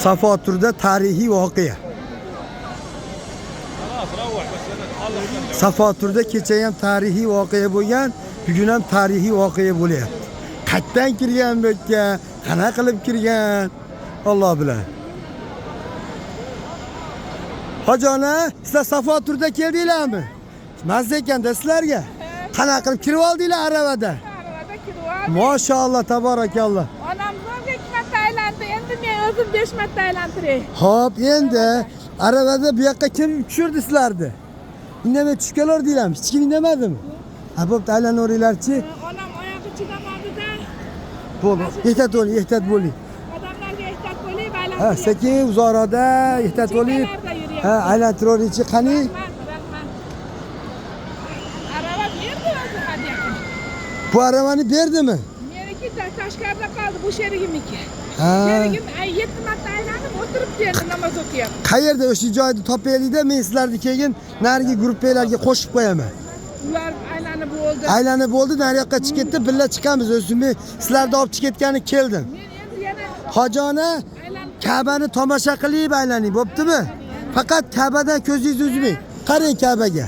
Safo turda tarixiy voqea. Safo turda kecha ham tarixiy voqea bo'lgan, bugun ham tarixiy voqea bo'lyapti. Qayerdan kirgan bu yerga, qanaqa qilib kirgan, Alloh biladi. Hoji ona, sizlar Safo turda keldinglarmi? Mazza ekanda sizlarga. Qanaqa qilib kirib oldinglar aravada? Aravada kirib oldik. Mashalloh, tabarakalloh. Onam zo'rg'a ikki marta aylandi. Endi men o'zim 5 marta aylantiray. Xo'p, endi aravada bu yoqqa kim tushirdi sizlarni? Indamay tushib kelaverdinglarmi? Hech kim indamadimi? Ha, bo'pti, aylanaveringlarchi. Onam oyog'i chidamadida. Bo'ldi. Ehtiyot bo'ling, ehtiyot bo'ling. Odamlarga ehtiyot bo'ling, Ha, aylantiring. sekin uzoqroqda ehtiyot bo'ling. Chekkalarda yuryapti. Ha, aylantiravering-chi, qani? Rahmat, rahmat. Arava berdi o'zi hadya qilib. Bu aravani berdimi? Meniki tashqarida qoldi, bu sherigimniki. Ha. Sherigim 7 marta aylanib o'tiribdi endi namoz o'qiyapti. Qayerda o'sha joyni topaylikda, men sizlarni keyin narigi gruppalarga qo'shib qo'yaman. Ular aylanib bo'ldi. Aylanib bo'ldi, nariyoqqa chiqib ketdi, birga chiqamiz. O'zim men sizlarni olib chiqib ketgani keldim. Men endi yana Hoji ona, aylanib Ka'bani tomosha qilib aylaning, bo'ptimi? Faqat Ka'badan ko'zingizni uzmang. Qarang Ka'baga.